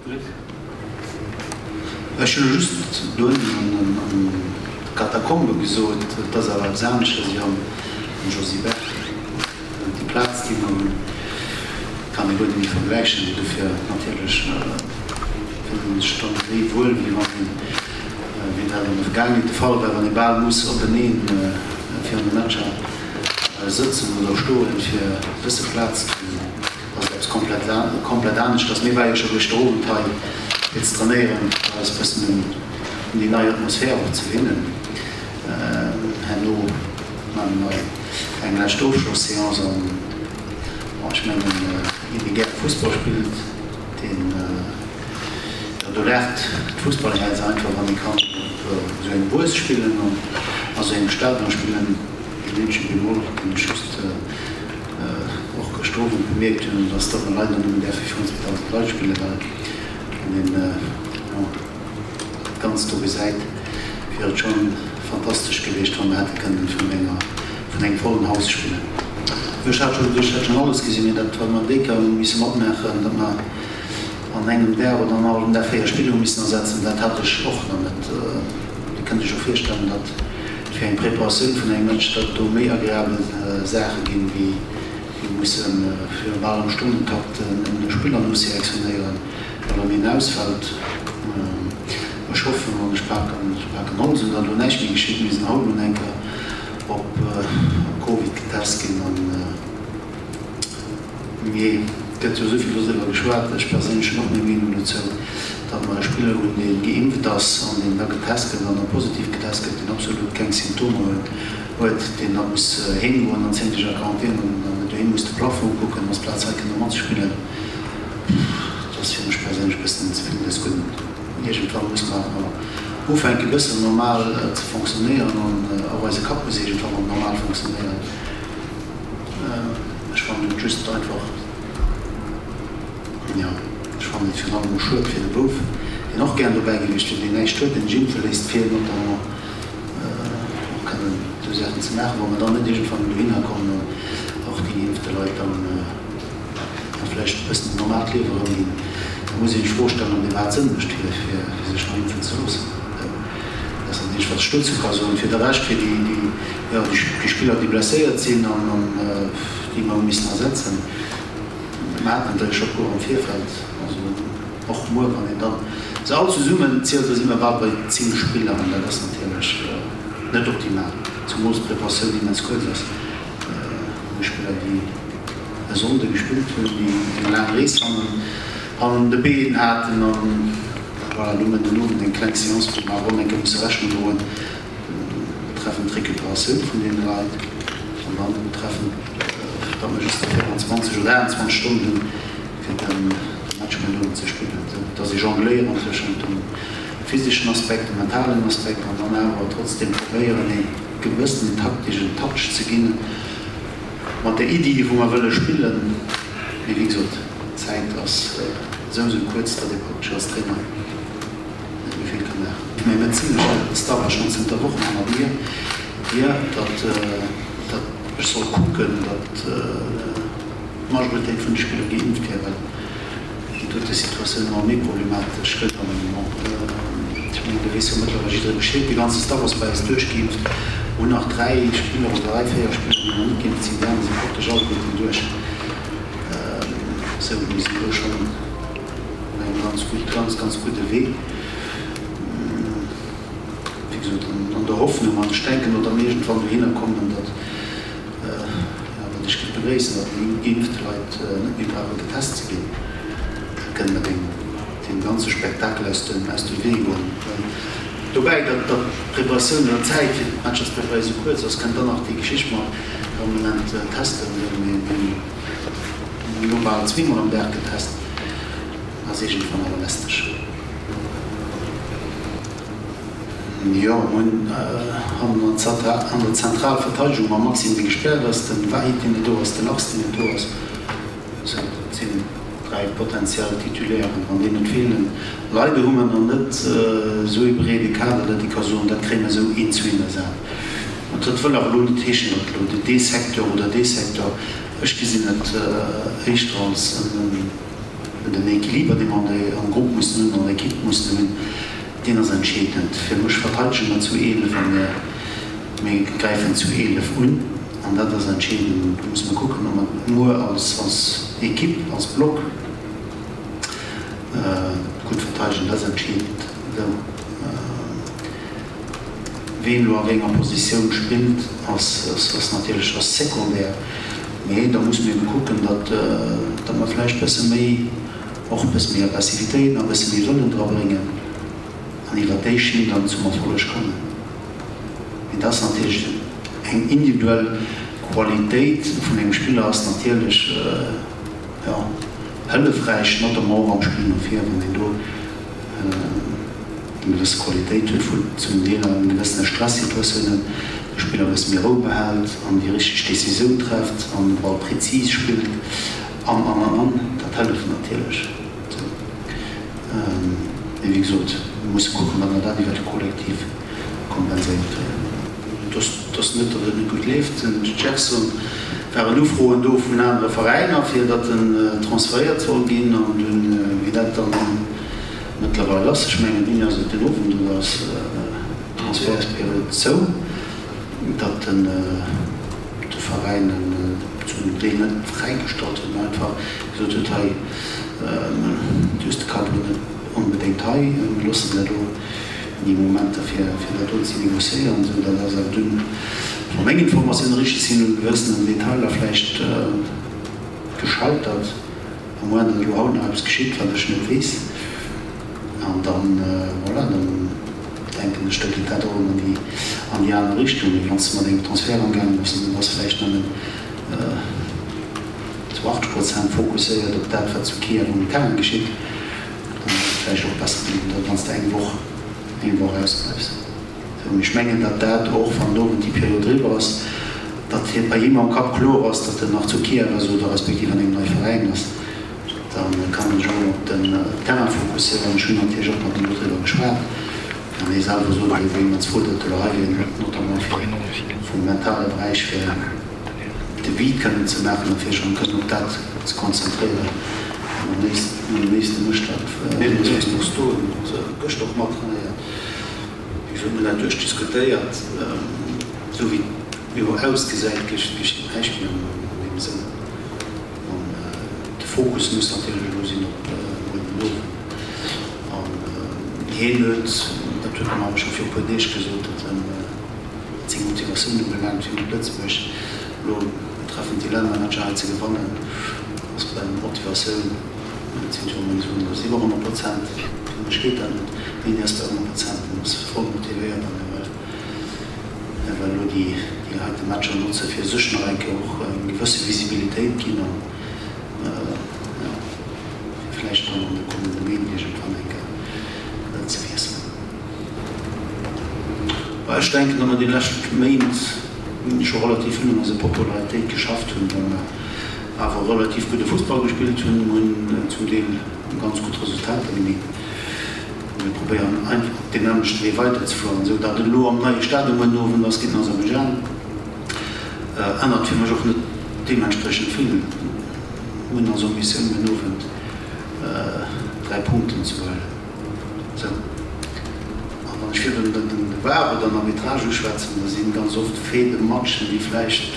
Luc? Ech hunn elo just doënnen an de Katakombe gesot, et ass awer eppes aneschters wéi am Josy Berg. Déi Plaz, déi mer hunn, kann ee guer net méi vergläichen. Dofir natierlech fillt ee sech dann méi wuel, wéi wann een, wéi dat an der Vergaangenheet de Fall war, wann ee bal muss openeen virun de Matcher sëtzen oder stoen, fir e bësse Plaz ze hunn. Dat ass eppes komplett, komplett aneschters. Mir ware jo scho gëschter Owend hei fir ze trainéieren, fir eis e bëssen un déi nei Atmosphär och ze winnen. Herno maache mer eng lescht Ofschloss-Seance an, bon, ech mengen, een, dee gäre Fussball spillt, deen, jo, do laacht d'Fussballhäerz einfach, wann ee kann op esou engem Wues spillen an a sou engem Stadion spillen. Deen eenzege Bémol, deen ech just och gëschter Owend bemierkt hunn, ass, datt mer leider nëmmen däerfe virun 2.000 Leit spillen, well wann een, jo, dat Ganzt do gesäit, wier et schonn fantastesch gewiescht, wa mer hätte kënnen virun enger, vun engem vollen Haus spillen. Ech hat schonn, ech hat schonn alles gesinn, mee dat, wat mer déi Kéier hu misse matmaachen, datt mer an engem Dag oder an hallwem Dag 4 Spiller hu missen ersetzen, dat hat ech och nach net. Dir kënnt Iech och virstellen, datt fir eng Preparatioun vun engem Match, datt do méi agreabel Saache ginn, wéi musse fir bal am Stonnentakt nëmmen e Spiller noselektionéieren, well erëm een ausfält. Ech hoffen an ech paken, ech paken Holz un, datt elo näischt méi geschitt. Mir sinn haut mol eng Kéier op Covid getest ginn an. Mee et gëtt jo esou vill doriwwer geschwat, ech perséinlech hunn och meng Meenung dozou, datt mer e Spiller hunn, dee geimpft ass an deen da getest gëtt an da positiv getest gëtt, deen absolut keng Symptomer huet, huet, deen da muss heem goen an 10 Deeg a Quarantän an dann doheem muss de Plafong kucken, amplaz hei kënne matzespillen. Dat ass fir mech perséinlech e bëssen ze vill des Gudden. Iergendwann muss mer awer ufänke bëssen normal ze fonctionnéieren an och eise Kapp muss iergendwann erëm normal fonctionnéieren. Ech fannen et just einfach, jo, ech fannen et virun allem och schued fir de Bouf, deen och gären dobäi gewiescht wier, deen näischt huet, deen sech impfe léisst, fir notamment och kënnen esou Saachen ze maachen, wa mer dann net iergendwann dohinner kommen an och déi geimpfte Leit dann vläicht e bëssen en normaalt Liewe erëmginn. Da muss ee sech d'Fro stellen, ob et iwwerhaapt Sënn mécht, fir sech nach impfen ze loossen. Dat ass dat eenzegt, wat ech dozou ka soen. Fir de Rescht, fir déi, jo, déi Spiller, déi blesséiert sinn an déi mer hu missen ersetzen, mer haten der jo scho e puer am Virfeld, also och muer, wann een dann se all zesummen zielt, da si mer bal bei 10 Spiller an dat ass natierlech net optimal, zemools d'Preparatioun immens kuerz ass. Mir hu Spiller, déi e Sonnde gespillt hunn, déi eng laang Rees hannen de Been haten an voilà, elo muer den Owend eng kleng Seance, wou mer awer och eng Kéier musse Rechnung droen, betreffend d'Recuperatioun vun deene Leit an dann betreffend, datt mer just 24 oder 28 Stonnen hunn, fir de Match muer den Owend ze spillen. Esou datt ee jongléieren tëschent dem physeschen Aspekt, dem mentalen Aspekt an dann awer trotzdem probéieren, ee gewëssenen taktischen Touch ze ginn mat der Iddi, wou mer wëlle spillen. Mee wéi gesot, d'Zäit ass esou esou kuerz, datt ee praktesch als Trainer net méi vill ka maachen. Mäi medezinesche Staff ass schonn zënter Wochen hannert mir hier, datt ech soll kucken, datt d'Majoritéit vun de Spiller geimpft wier, well déi dote Situatioun ëmmer méi problematesch gëtt. An ech mengen, do weess jo mëttlerweil jidderee Bescheed, de ganze Staff ass bei eis duerchgeimpft. Mir hunn nach 3 Spiller oder 3, 4 Spiller, déi nach net geimpft sinn, déi aner si praktesch alleguerten duerch. Sou, mir sinn do schonn. Op engem ganz gutt, ganz, ganz gudde Wee. Wéi gesot, an der Hoffnung, an ech denken och, datt mir iergendwann dohinner kommen, datt, jo, wat ech géif begréissen, datt déi geimpfte Leit net méi brauche getest ze ginn. Da kënne mer deem, deem ganze Spektakel aus dem, aus dem Wee goen. Dobäi, datt, datt d'Preparatioun oder d'Zäit fir d'Matcher ze preparéieren esou kuerz ass, kënnt dann nach déi Geschicht mat permanent testen. Mir hunn elo bal zweemol am Dag getest. Ass iergendwann awer lästeg. Jo, mir hunn hannen an der Zentralverteidegung mam Maxime, dee gespäert ass, den Wahid, deen net do ass, de Lars, deen net do ass. Sou, dat sinn 3 potentiell Titulairen. Wann déi net feelen, leider hu mer nach net esou ee breede Kader, datt ee ka soen, dat kréie mer esou eent zu eent ersat. Dat wëll awer elo net heeschen, datt elo dee Secteur oder dee Secteur, ech gesinn et éischter als en. Den Equiliber, dee mer am Grupp mussen hunn, an der Ekipp mussen hunn, deen ass entscheedend. Fir mech verteidege mer zu 11 a mir mir gräifen zu 11 un an dat ass entscheedend. Do musse mer kucken, ob mer muer als als Ekipp, als Block gutt verteidegen. Dat ass entscheedend. Esou. Ween elo a wéi enger Positioun spillt, ass natierlech ass secondaire, mee da musse mir ebe kucken, datt datt mer vläicht bësse méi, och e bësse méi Aggressivitéit an e bësse méi Wëllen drabréngen an iwwert déi Schinn dann zum Erfolleg kommen. Mee dat ass natierlech eng individuell Qualitéit vun engem Spiller ass natierlech, jo, hëllefräich, notamment och am Spill no vir, wann een do eng gewësse Qualitéit huet, wou zum Deel an gewëssene Stressituatiounen de Spiller e bësse méi Rou behält an déi richteg Decisioun trefft an de Ball prezis spillt an, an, an, an. Dat hëlleft natierlech. Mee wéi gesot, mir musse kucken, datt mer dat iwwer de Kollektiv kompenséiert kréien. Et ass net, datt et net gutt leeft. Den Gerson waren Ufroen do vun anere Veräiner, fir datt en transferéiert soll ginn. An dunn, wéi dat dann mëttlerweil ass, ech mengen, wéini ass et, den Owend oder ass d'Transfertsperiod zou, datt den de Veräin en zum Deel net fräigestallt huet, mä einfach gesot huet, hei, du hues de Kapp elo net onbedéngt hei, mir loossen der do déi Momenter fir dat do ze negociéieren. Esou dat ass awer dunn, wa meng Informatioune richteg sinn, un gewëssenen Detailer vläicht gescheitert. À moins datt elo haut nach eppes geschitt, wat ech net weess. An dann, voilà, dann denken ech, da geet dat och erëm an déi, an déi aner Richtung. Mee wann s de mat engem Transfert amgaange bass an du bass vläicht nëmmen zu 80 Prozent fokusséiert op dat, wat zu Kiew um Terrain geschitt, dann ass et vläicht och besser, wann s de eng Woch, eng Woch ausbleifs. Sou, ech mengen, datt dat och, wann den Owend déi Period eriwwer ass, datt hie bei him am Kapp kloer ass, datt en nach zu Kiew ass oder respektiv an engem neie Veräin ass, da kann en sech och op den Terrain fokusséieren. Ech hunn natierlech och mat him doriwwer geschwat an hie selwer sot, hie wier immens frou, datt e elo hei wier, notamment fir vum mentale Beräich fir de Vide kënnen ze maachen a fir sech erëm kënnen op dat ze konzentréieren, wat am léifste mécht, wat gëschter och mat trainéiert. Wéi gesot, mir hunn dat duerchdiskutéiert. Esou wéi et elo ausgesäit, geschitt näischt méi an deem Sënn. An de Fokus muss natierlech elo sinn op muer den Owend. An hien huet, dat huet en awer scho viru puer Deeg gesot, datt en, wat seng Motivatioun ubelaangt, fir mat Lëtzebuerg elo betreffend déi Lännermatcher hei ze gewannen, ass bei Motivatioun, Et sinn jo meng Suen, dat ass iwwer 100 Prozent. Fir mech geet dat net. Wéini ass bei 100 Prozent? En ass voll motivéiert an e well e well elo déi déi heite Matcher notze fir sech nach eng Kéier och eng gewësse Visibilitéit ginn an jo fir vläicht dann an de kommende Méint iergendwann eng Kéier ze wiesselen. Bah, ech denken, datt mer déi lescht Méint scho relativ vill un eiser Popularitéit geschafft hunn, well mer awer relativ gudde Fussball gespillt hunn, hunn zum Deel ganz gutt Resultater gemeet. Mir probéieren einfach op deem nämmlechte Wee weiderzefueren, esou datt et elo am neie Stadion muer den Owend ass géint den Aserbaidschan. Ännert fir mech och net deementspriechend vill. Mir hunn also Missioun muer den Owend 3 Punkten ze huelen. Esou. An wann ech virdrun den VAR oder den Arbitrage uschwätzen, da si ganz oft Faits de matchen, déi vläicht,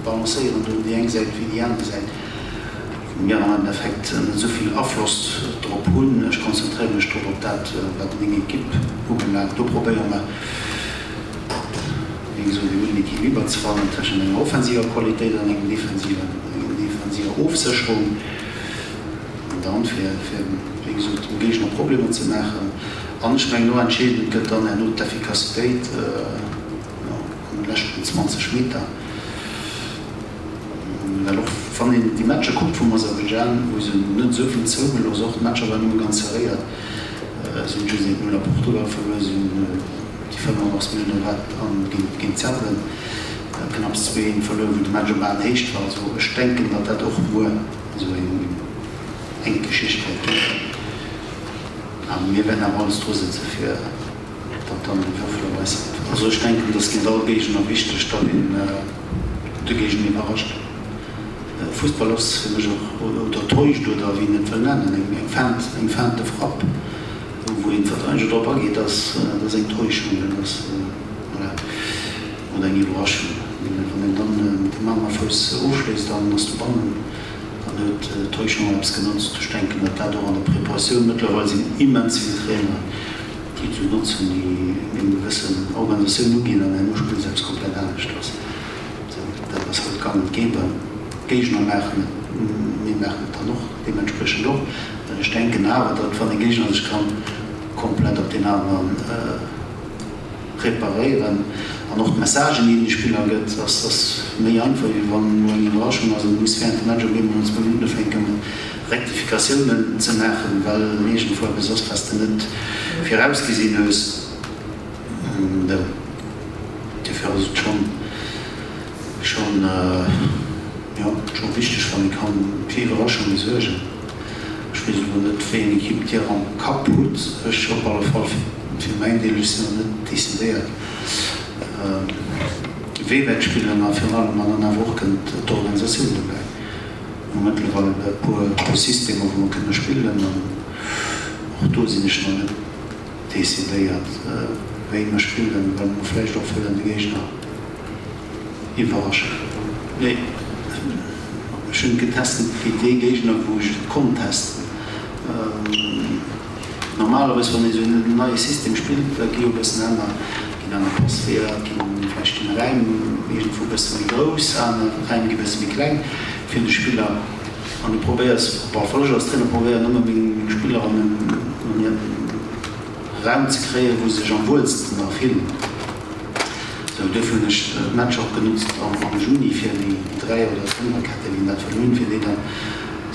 Balancéieren do déi eng Säit wéi déi aner Säit, wou mir am Endeffekt net esou vill Afloss drop hunn. Ech konzentréiere mech drop op dat, wat meng Ekipp ubelaangt. Do probéiere mer, wéi gesot, e gudden Equiliber ze fannen tëschent enger offensiver Qualitéit an engem defensiven, enger defensiver Ofsécherung. An dann, fir, wéi gesot, dem Géigner Problemer ze maachen. An ech mengen, och entscheedend gëtt dann herno d'Effikassitéit. An de leschten 20 Meter, well och wann een déi Matcher kuckt vum Aserbaidschan, hu se net esou vill zougelooss, och d'Matcher waren nëmme ganz serréiert, si hunn just 1, 0 a Portugal verluer, si hunn déi 85 Minutten oder wat an géint d'Serben knapps 2, 1 verluer, wou de Match op Aenhéicht war. Also ech denken, datt dat och muer esou eng enk Geschicht wäert ginn a mir wäerten awer alles drusetze fir. Datt dann de Würfel op eis Säit war. Also ech denken, et ass géint all Géigner wichteg, datt een de Géigner iwwerrascht. Fussball ass fir mech och, oder täuscht oder wéi een et wëll nennen, eng Feinte, eng Feinte de frappe, wou een d'Verteideger drop ageet, ass, dat ass eng Täuschung, dat ass, voilà, oder eng Iwwerraschung. Wann een dann mat deem anere Fouss ofschléisst an ass dobannen, dann huet d'Täuschung och eppes genotzt. Ech denken, datt dat och an der Preparatioun, mëttlerweil sinn immens vill Trainer, déi et esou notzen, déi eng gewëssen Organisatioun uginn an herno spille se eppes komplett aneschters. Sou, dat ass haut gang und gäbe. D'Géigner maachen et, mir maachen et dann och deementspriechend och. Well ech denken awer, datt wann e Géigner sech kann komplett op deen aneren preparéieren an och d'Messagen, déi een de Spiller gëtt, ass ass méi einfach, wéi wann elo eng Iwwerraschung ass an du muss während dem Match op eemol no zwou Minutten ufänke mat Rektifikatiounen ze maachen, well iergendwou eppes ass, wat s de net virausgesinn hues. Dofir ass et schonn, schonn, jo, scho wichteg, wann ee kann fir Iwwerraschunge suergen. Ech weess elo net, wéi eng Ekipp Dir am Kapp hutt. Ech op alle Fall fir mäin Deel, ech sinn nach net decidéiert, wee wäert spillen a virun allem an dann awer och kënnt d'Organisatioun dobäi. Mir hu mëttlerweil e puer Systemer, wou mer kënne spillen an och do sinn ech nach net Decidéiert, wéi mer spillen, well mer vläicht och wëllen de Géigner iwwerraschen. Nee, ech hunn et getest géint dee Géigner, wou ech et konnt testen. Normalerweis, wann ee sou en neie System spillt, da gi jo e bëssen aner, ginn aner Passweeër, ginn vläicht ginn Räim iergendwou e bësse méi grouss, aner Räim gi bësse méi kleng fir de Spiller. An du probéiers, op alle Fall ech als Trainer probéieren ëmmer meng Spiller an en Raum ze kréien, wou se sech am wuelsten dra fillen. Sou, duerfir hunn ech d'Matcher och genotzt am Juni fir déi Dräier oder Fënferkette, wéi een dat wëll hunn, fir déi dann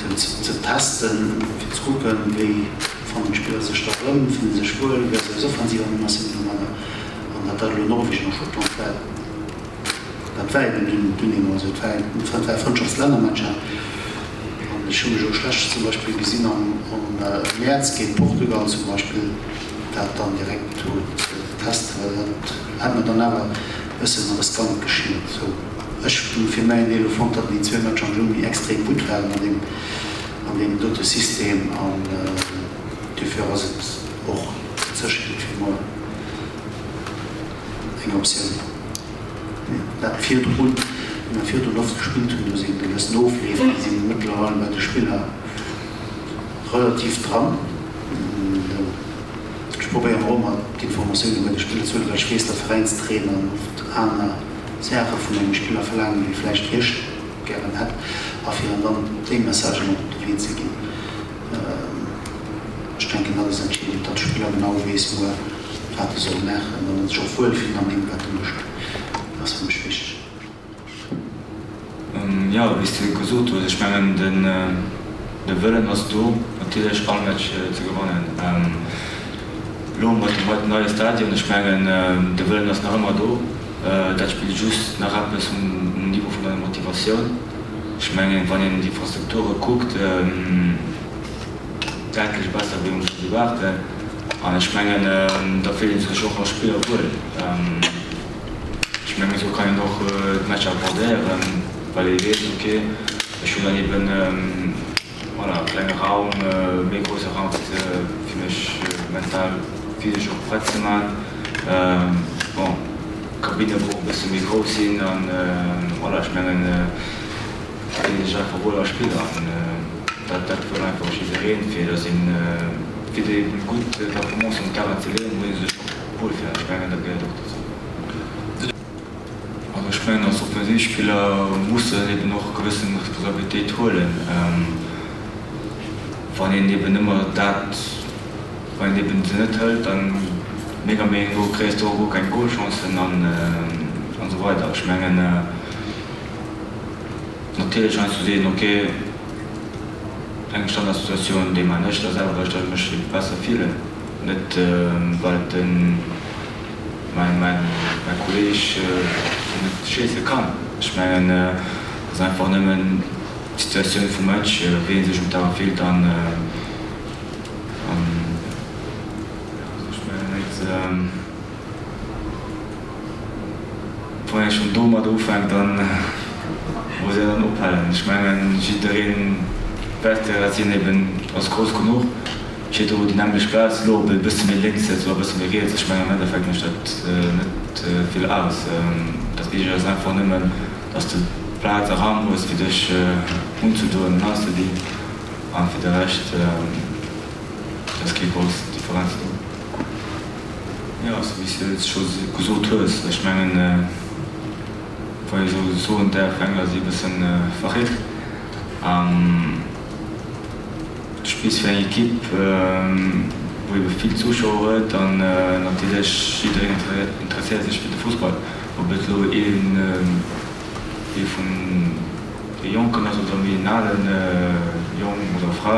sou ze testen, fir ze kucken, wéi fannen d'Spiller sech da erëm, fillen se sech wuel, wéi ass eis offensiv Animatioun domadder. An datt dat elo Norwegen a Schottland war, Dat war eben dunn dunn eemol esou. Et war et war Frëndschaftslännermatcher an ech hu mech och schlecht zum Beispill gesinn am am Mäerz géint Portugal zum Beispill, dat dann direkt do ze testen, well dat hätt mer dann awer e bëssen riskant geschinnt. Sou, ech hunn fir mäin Deel elo fonnt, datt déi zwee Matcher am Juni extrem gutt waren an deem an deem dote System an duerfir ass et och d'Sécherheet fir muer eng Optioun. Dat virdrun, wéi mer virdrun oft gespillt hunn, do si gewëssen Ofleef, déi si mëttlerweil bei de Spiller relativ dran. Ech probéieren och ëmmer d'Informatioune bei de Spiller ze huelen, well ech weess, datt Veräinstraineren oft aner Saache vun engem Spiller verlaangen, wéi vläicht hie gären hätt, a fir en dann déi Messagen mat op de Wee ze ginn. Ech denken, dat ass entscheedend, datt de Spiller genau weess muer, wat e soll maachen an sech och wuel fillt an deem, wat e mécht. Dat ass fir mech wichteg. Jo, wéi s de gesot hues, ech mengen de Wëllen ass do, natierlech all Match ze gewannen. Elo mat dem heiten neie Stadion, ech mengen de Wëllen ass nach ëmmer do. Dat spillt just nach eppes um Niveau vun der Motivatioun. Ech mengen, wann een d'Infrastrukture kuckt, däitlech besser wéi um Josy Barthel. An ech mengen, da fillt ee sech och als Spiller wuel. Ech mengen, esou kann een och d'Matcher abordéieren, well ee weess, ok, ech hunn dann eben, voilà, e klenge Raum, méi grousse Raum fir mech mental, physesch och prett ze man. Bon, d'Kabinne brauch e bësse méi grouss sinn an, voilà, ech mengen, Et fillt ee sech einfach wuel als Spiller an dat dat wëll einfach jiddereen. Fir datt een fir déi gutt Performance um Terrain ze leeën, muss ee sech och wuel fillen. Ech mengen dat gehéiert och dozou. Also ech mengen als Offensivspiller muss en eben och gewëssen Responsabilitéit huelen. Wann een eben ëmmer dat, wann een eben se net hëlt, dann menger Meenung no kréis de och guer keng Golchancen an an esou weider. Ech mengen. Natierlech heiansdo seet een, ok, eng Standardsituatioun, déi man ech da selwer, well ech da mech besser fillen, net well de mäin mäin Kolleeg net schéisse kann. Ech mengen, et ass einfach nëmmen d'Situatioun vum Match, wéi ee sech um Terrain fillt an an jo, ech mengen net. Wann ee schonn domat ufänkt, dann. Wou soll een dann ophalen? Ech mengen, jiddereen, d'Vestiaire sinn eben, ass grouss genuch, jidder huet déi nämmlecht Plaz. Elo ob e bësse méi lénks sëtzt oder e bësse méi riets, ech mengen am Endeffekt mécht dat net vill aus. Dat Wichtegt ass einfach nëmmen, dass de Plaz a Raum hues fir dech unzedoen, dann has de déi. A fir de Rescht ass kee grouss Differenz do. Jo, sou wéi s de et scho gesot hues, ech mengen, wann ee sou soen däerf, Engler si e bëssen verréckt. Du spills fir eng Ekipp, wou ebe vill Zuschauer huet an natierlech jiddereen interesséiert sech fir de Fussball, ob et elo een ee vun de Jonken ass oder méi en alen Jong oder Fra,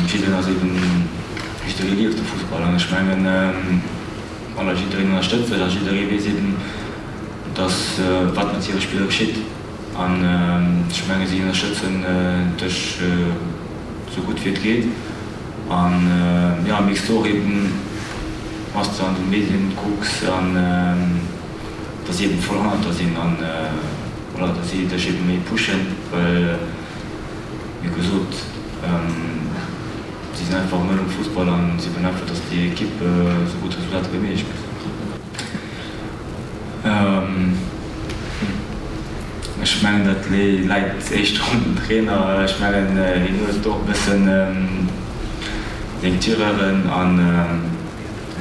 jiddereen ass eben, jidderee lieft de Fussball an ech mengen, voilà, jiddereen ënnerstëtzt sech a jidderee weess eben, dass wat mat hire Spiller geschitt. An ech menge si ënnerstëtzen dech esou gutt wéi et geet. An jo, mierks du och eben, wann s de an de Medien kucks, an datt si eben voll hannert der sinn an voilà, datt si dech eben méi pushen, well wéi gesot, si sinn einfach nëmmen um Fussball an si wëllen einfach, datt déi Ekipp esou gutt Resultater wéi méiglech mécht. Ech mengen dat läit éischter un den Trainer. Ech mengen hien huet och e bëssen seng Tireuren an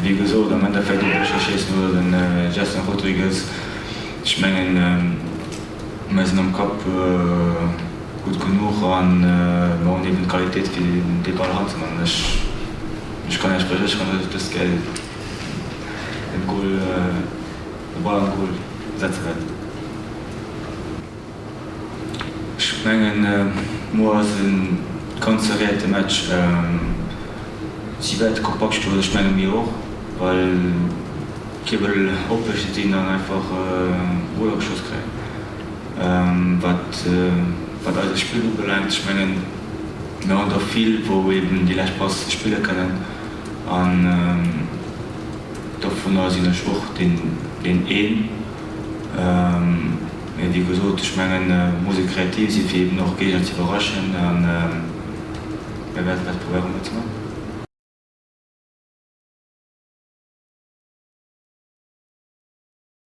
wéi gesot am Endeffekt ob ech schéissen oder den Gerson Rodrigues. Ech mengen mir sinn am Kapp gutt genuch an mer hunn eben d'Qualitéit fir dee Ball eranzeman. Ech kann Iech versécheren, datt ech dëst Geld den Goal, de Ball an de Goal setze wäert. Ech mengen muer ass e ganz serréierte Match. Si wäerte kompakt stoen, ech menge mir och, well kee wëll oppe sinn an einfach Goler geschoss kréien. Wat wat eise Spill ubelaangt, ech mengen mir hunn der vill wou eben déi lescht Pass spille kënnen. An dovunner sinn ech och deen een. Mee wéi gesot, ech mengen, et muss ee kreativ sinn, fir eeben och Géigner ze iwwerraschen. A mir wäerten dat probéieren muer ze maachen.